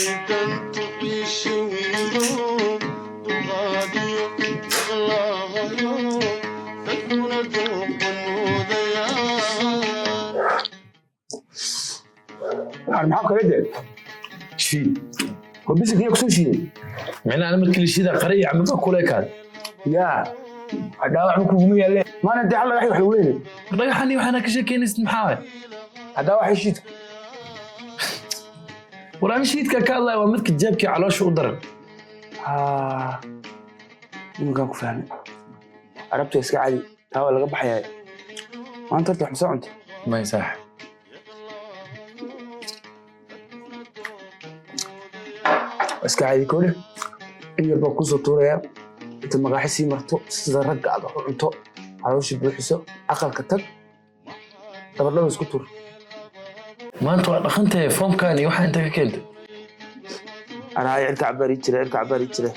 Dantu xiishe wiilo dulqaadiyo maqlaahayo, dadkuna dooqan moodayaan. Maxaa kale dee? Shiid. Oo bisinka kusoo shiiday. Micnaha ana markii la shiida qare iyo cambe kule kaad. Yaa dhaawac ma kuguma yaalle maana dee hal dhagax wax lagu leeyahay. Dhagaxani waxaana ka sheekeynaysid maxaa waay? Haddaa waxay shiidku. War ani shiidka ka hadlaya waa midka jeebkii caloosha u daran. Haa, iminkaan ku fahmay. Arabta iska cadi, taa waa laga baxayaa. Maanta horta wax ma soo cuntay? May saaxib. Waa iska cadi kole. In yar baa kusoo tuurayaa inta maqaaxi sii marto, sida ragga aad wax u cunto, caloosha buuxiso, aqalka tag, dabardhaba isku tuur. Maanta waa dhaqantahay foomkan iyo waxaa inta ka keentay. Anaa cirka cabaari jira, cirka cabaari jira.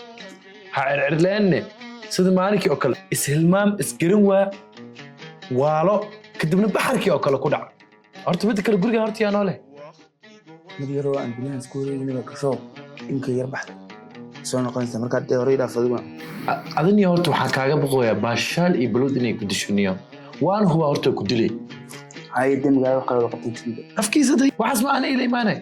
Ha circirleenne, sida maalinkii oo kale ishilmaam, isgaran waa waalo, kadibna baxarkii oo kale ku dhac. Horta midda kale, guriga horta yaa noole? Mid yaroo aan guryahan isku wareegin baa kasoo inkay yar baxday, soo noqonaysa markaa dee horey dhaaf adiguna. Adaniya horta waxaan kaaga boqoyaa baashaal iyo balowd inay ku disho niyo, waana hubaa horta ku dilay. Haye dee, magaalada wax kale wada qabtay jirida. Afkiisa day, waxaas ma ana ila imaanay.